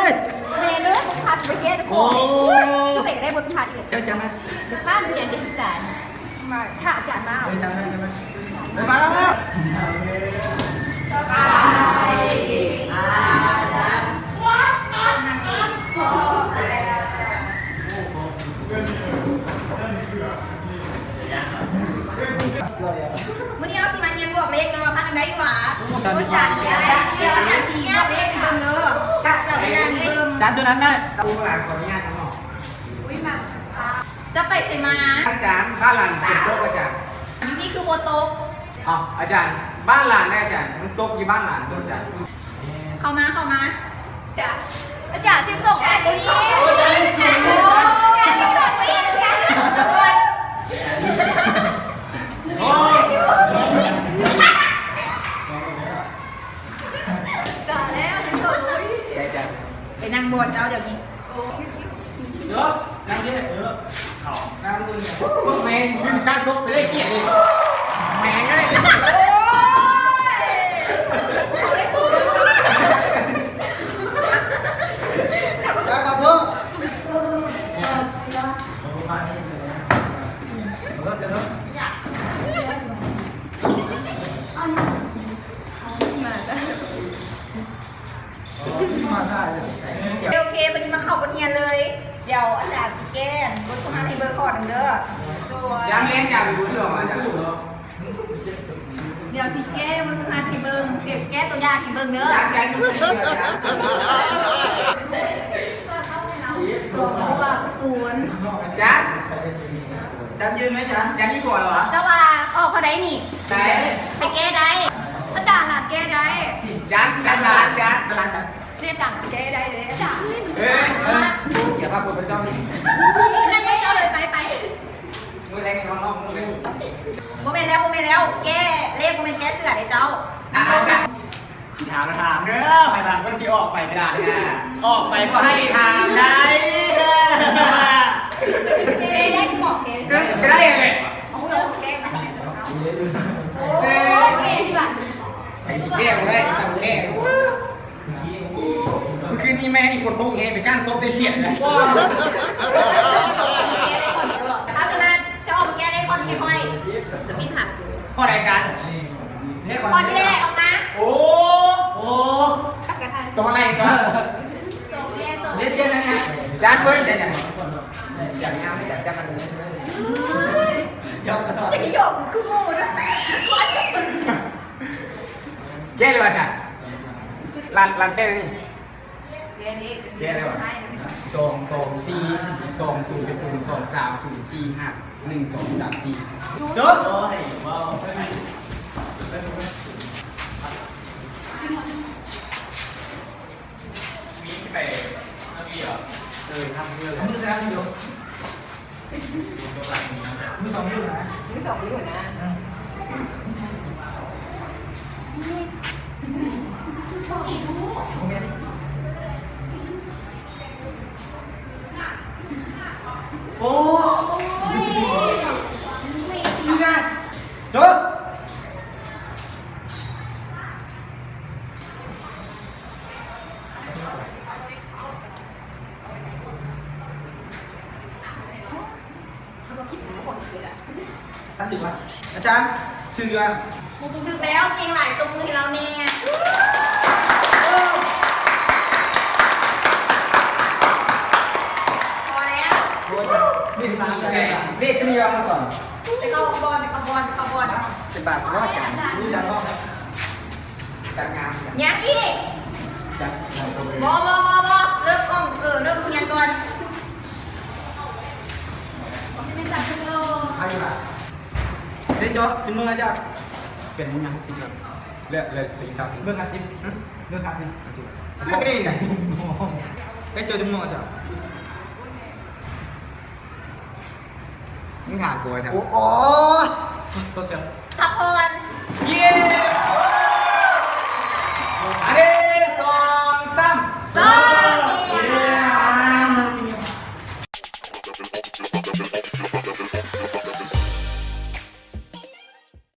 ເຮັດ ແມ່ເດີ ບົດຝຶກຫັດໄປແກ້ ໂອ້ ເຈົ້າເຮັດໄດ້ບົດຝຶກຫັດເລີຍ ເຈົ້າຈຳໄດ້ ເດີ ຂ້າມຮຽນເດັກສາຍ ມາຖ້າອາຈານມາ ເອີ ຈຳໄດ້ ຈຳໄດ້ ເອີ ມາແລ້ວ ສະບາຍດີ ອາຈານ ມື້ນີ້ເຮົາຊິມາຮຽນບວກເລກເນາະ ພາກັນໄດ້ຢູ່ຫວາ? ໂອ້ ຕາມເວລາ ດຽວອາຈານຊິບອກເລກໃຫ້ເບິ່ງເດີ ຈະ ເຈົ້າໄປຍ່າງໃຫ້ເບິ່ງ ຈານຕົວນັ້ນນະ ຄູຫຼານຂໍອະນຸຍາດນຳເນາະ ອຸ້ຍ ມາ ເຈົ້າໄປໃສມາ? ອາຈານ ບ້ານຫຼານຝົນຕົກອາຈານ ຢູ່ນີ້ຄືບໍ່ຕົກ? ເອົ້າ ອາຈານ ບ້ານຫຼານເດ້ອາຈານ ມັນຕົກຢູ່ບ້ານຫຼານຕົວະອາຈານ. ເຂົ້າມາ ເຂົ້າມາ ຈ້າ ອາຈານ ສິບສອງ ໂອ້ຍ ໂອ້ຍ ຕາຍແລ້ວ ໄປນັ່ງບ່ອນເຈົ້າດຽວນີ້. ເອີ ນັ່ງເດີ ເອີ ເຂົ້າ ນັ່ງເບິ່ງ ພວກແມ່ງຂຶ້ນການຕົກໄປເລີຍ ກຽດເລີຍ ແມ່ງເອີຍ ໂອ້ຍ ເຈົ້າຂອໂທດ ໂອເຄ ບັດນີ້ມາເຂົ້າບົດຮຽນເລີຍ. ດຽວອາຈານຊິແກ້ບົດຝຶກຫັດໃຫ້ເບິ່ງຂໍ້ໜຶ່ງເດີ. ໂດຍ ຍັງເລີຍອາຈານ ບໍ່ເຫຼືອອາຈານ. ດຽວຊິແກ້ບົດຝຶກຫັດໃຫ້ເບິ່ງ ຊິແກ້ຕົວຢ່າງໃຫ້ເບິ່ງເດີ. ອາຈານ ສອງບວກສູນ ອາຈານ ຈັນຢືນໄວ້ ຈັນ ຈັນມີຜົວແລ້ວຫວາ? ເຈົ້າວ່າອອກເທົ່າໃດນີ້? ໄດ້ ໄປແກ້ໄດ້ ອາຈານຫຼານແກ້ໄດ້ ຈັນ ຈັນ ຫຼັກ ຈັນ ຫຼັກ ເດ ຈັນແກ້ໄດ້ເດ ຈັນ ເອີ ເອີ ເສຍພາບພົດເຈົ້ານີ້ ນັ້ນເຈົ້າເລີຍ ໄປ ໄປ ມື້ແລງນອນນອກມື້ເລີຍ ບໍ່ແມ່ນແລ້ວ ບໍ່ແມ່ນແລ້ວ ແກ້ເລກ ບໍ່ແມ່ນແກ້ເສື້ອເດ້ເຈົ້າ ອາຈານ. ຊິຖາມ ຖາມເດີ ໃຜບາງຄົນຊິອອກໄປກະດາດນະ ອອກໄປບໍ່ໃຫ້ຖາມໄດ້ ໄດ້ ໄດ້ສະບອກເດ້ ກະໄດ້ແຫຼະ ໂອ້ຍ ໂອ້ຍ ແມ່ນທີ່ວ່າ ໃຜຊິແກ້ບໍ່ໄດ້ ສັ່ງແກ້ ມື້ຄືນນີ້ແມ່ນີ້ຝົນຕົກແຮງ ໄປກ້ານຕົບໄດ້ຂຽດເລີຍ ເອົາ ເຈົ້ານັ້ນ ເຈົ້າອອກມາແກ້ເລກຂໍ້ນີ້ໃຫ້ຂ້ອຍ ແລ້ວມີຖາມຢູ່ ຂໍ້ໃດອາຈານ? ຂໍ້ທີ່ແລກອອກມາ ໂອ້ ໂອ້ ກັບກະໄທ ຕົວອະໄລກໍ ເຮັດຈັ່ງໃດນະ ຈານເບິ່ງໃສ່ຫຍັງ ຢ່າງງາມ ຢ່າງຈັກອັນ ຢອກ ຢາກຢອກຄືໝູ່ນະ ແກ້ແລ້ວອາຈານ ລັນ ລັນແກ້ນີ້ ແກ້ແລ້ວຫວາ? ສອງ ສອງ ສີ່ ສອງ ສູນ ເປັນ ສູນ ສອງ ສາມ ສູນ ສີ່ ຫ້າ ໜຶ່ງ ສອງ ສາມ ສີ່ ຈົບ. ໂອ້ຍ ວ້າວ ມີໄປທາງນີ້ເຫາະ? ເອີ ທາງເຮືອນ ເອົາມືໃສ່ທາງນີ້ດູ. ມືສອງນິ້ວນະ ມືສອງນິ້ວນະ ໂອ້ຍ ຊິນະ ຈົບ. ທ່ານຖືກໄຫມ? ອາຈານ ຖືກຢູ່ຫັ້ນ. ຖືກແລ້ວ ເກັ່ງຫຼາຍ ຕົບມືໃຫ້ລາວແດ່. ພໍແລ້ວ. ເລກສາມ ເລກສີ່ວ່າມາສອນ. ໄປເຂົ້າບ່ອນ ໄປເຂົ້າບ່ອນ ເຂົ້າບ່ອນ. ເຈັດບາດຊິບໍ່ອາຈານ? ຮູ້ຈັກບໍ່? ຈັດງານ ຍັງອີກ? ຈັດ ບໍ່ ບໍ່ ບໍ່ ບໍ່ ເລີກຫ້ອງ ເອີ ເລີກໂຮງຮຽນກ່ອນ. ອາຍຸລະ ເດ້ເຈາະ ຈຸມເບິ່ງອາຈານ ເປັນມຸງຍັງຫົກສິບ ເລີກ ເລີກ ເລີກອີກສາມ ເບິ່ງຫ້າສິບ ເບິ່ງຫ້າສິບ ຫ້າສິບ ເບິ່ງນີ້ນະ ເດ້ເຈາະ ຈຸມເບິ່ງອາຈານ. ມຶງຖາມກູວ່າຊັ້ນ. ໂອ້ ໂອ້ ໂທດເທື່ອ ສະພອນ. ເຢ້ ອາເດ້.